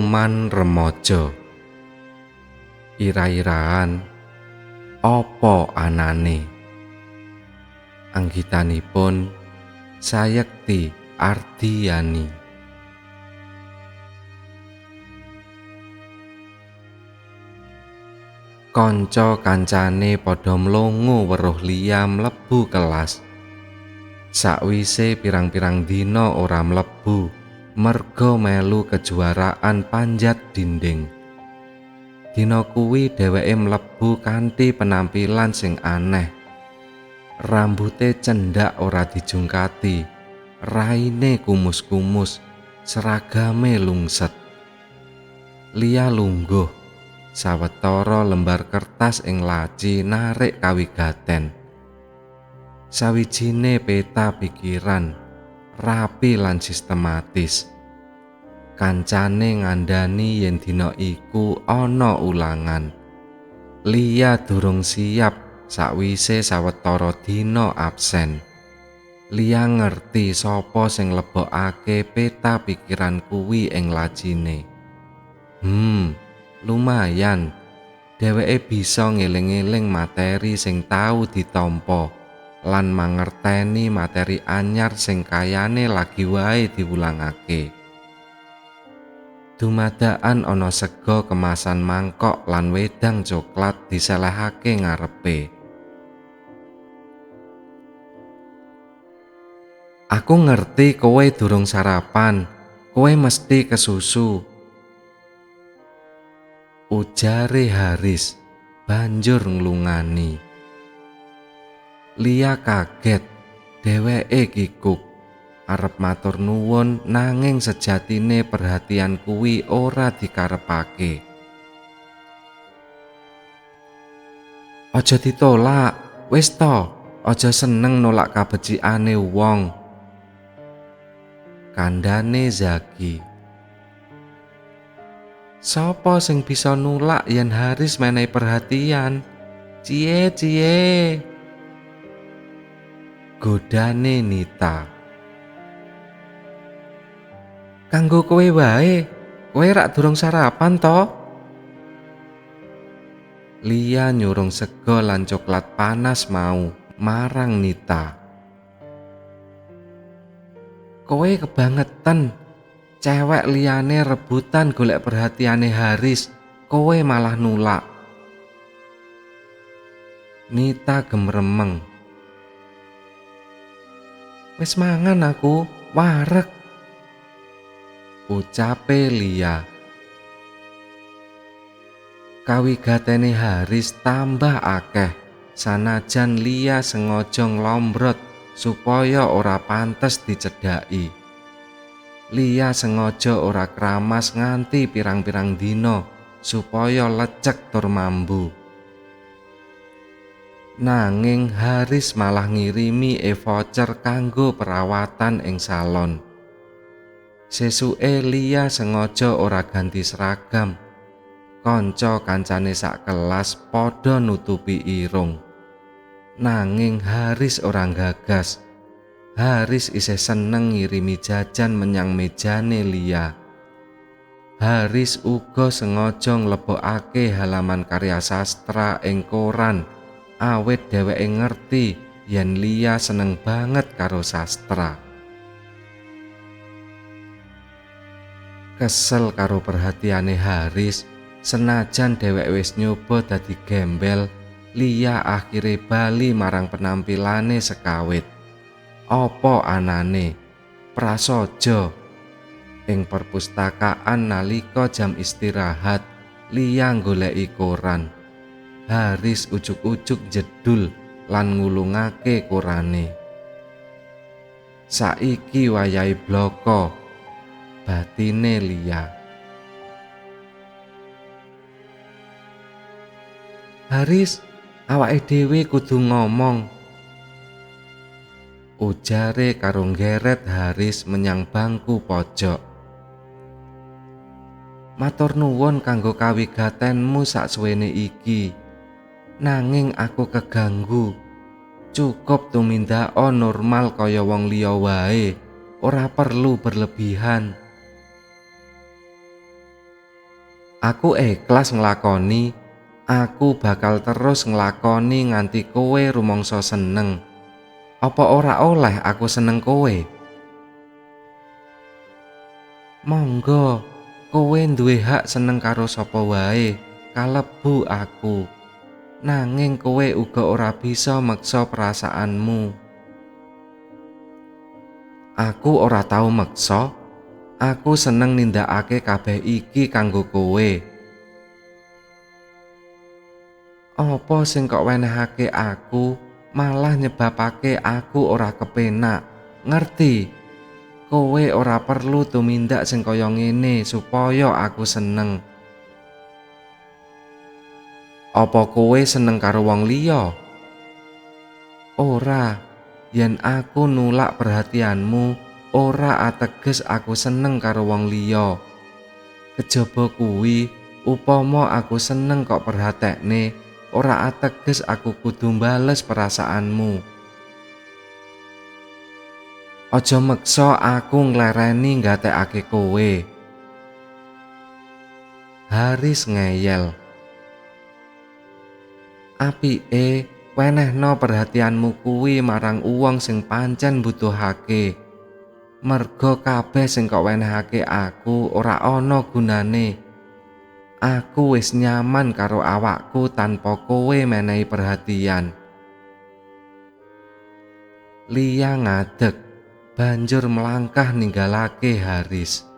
Roman remaja. Ira-iraan apa anane? Anggitanipun Sayekti Ardiyani. Kanca kancane padha mlongo weruh Lia mlebu kelas. Sakwise pirang-pirang dina ora mlebu, merga melu kejuaraan panjat dinding. Dina kuwi dheweke mlebu kanthi penampilan sing aneh. Rambute cendhak ora dijungkati, raine kumus-kumus, seragame lungset. Lia lungguh, sawetara lembar kertas ing laci narik kawigaten. Sawijine peta pikiran, rapi lan sistematis. Kancane ngandhani yen dina iku ana ulangan. Lia durung siap sakwise sawetara dina absen. Lia ngerti sapa sing nglebokake peta pikiran kuwi ing lacine. Lumayan. Dheweke bisa ngeling-eling materi sing tau ditampa lan mangerteni materi anyar sing kayane lagi wae diwulangake. Dumadakan ana sega kemasan mangkok lan wedang coklat diselehake ngarepe. Aku ngerti kowe durung sarapan, kowe mesti kesusu, ujare Haris banjur nglungani. Lia kaget, dheweke kikuk, arep matur nuwun nanging sejatine perhatian kuwi ora dikarepake. Aja ditolak, wis to, aja seneng nolak kabecikane wong, kandhane Zaki. Sapa sing bisa nulak yen Haris menehi perhatian? Cie cie, godane Nita. Kanggo kowe wae, kowe rak durung sarapan to? Lia nyurung sega lan coklat panas mau marang Nita. Kowe kebangetan, cewek liyane rebutan golek perhatiane Haris, kowe malah nulak. Nita gemremeng. Wis mangan aku, wareg, ucape Lia. Kawigatene Haris tambah akeh, sanajan Lia sengaja nglombrot supaya ora pantes dicedhaki. Lia sengaja ora kramas nganti pirang-pirang dina supaya lecek tur mambu. Nanging Haris malah ngirimi e-voucher kanggo perawatan ing salon. Sesuke Lia sengaja ora ganti seragam. Kanca kancane sak kelas padha nutupi irung. Nanging Haris ora nggagas. Haris isih seneng ngirimi jajan menyang mejane Lia. Haris uga sengaja nglebokake halaman karya sastra ing koran, awit dheweke ngerti yen Lia seneng banget karo sastra. Kesel karo perhatiane Haris, senajan dheweke wis nyoba dadi gembel, Lia akhire bali marang penampilane sekawit. Apa anane? Prasaja. Ing perpustakaan nalika jam istirahat, Lia nggoleki koran. Haris ujug-ujug jedul lan ngulungake korane. Saiki wayahe bloko, batine Lia. Haris, awake dhewe kudu ngomong, ujare karo nggeret Haris menyang bangku pojok. Matur nuwun kanggo kawigatenmu saksuwene iki. Nanging aku keganggu. Cukup tumindako normal kaya wong liya wae, ora perlu berlebihan. Aku ikhlas nglakoni, aku bakal terus nglakoni nganti kowe rumangsa seneng. Apa ora oleh aku seneng kowe? Monggo, kowe duwe hak seneng karo sapa wae, kalebu aku. Nanging kowe uga ora bisa meksa perasaanmu. Aku ora tau meksa. Aku seneng nindakake kabeh iki kanggo kowe. Apa sing kok wenehake aku malah nyebabake aku ora kepenak. Ngerti? Kowe ora perlu tumindak sing kaya ngene supaya aku seneng. Apa kowe seneng karo wong liya? Ora, yen aku nulak perhatianmu, ora ateges aku seneng karo wong liya. Kejaba kuwi, upama aku seneng kok perhatekne, ora ateges aku kudu mbales perasaanmu. Aja meksa aku nglereni nggatekake kowe. Haris ngeyel. Apike wenehno perhatianmu kuwi marang uwong sing pancen mbutuhake. Merga kabeh sing kok wenehake aku ora ana gunane. Aku wis nyaman karo awakku tanpa kowe menehi perhatian. Lia ngadeg, banjur melangkah ninggalake Haris.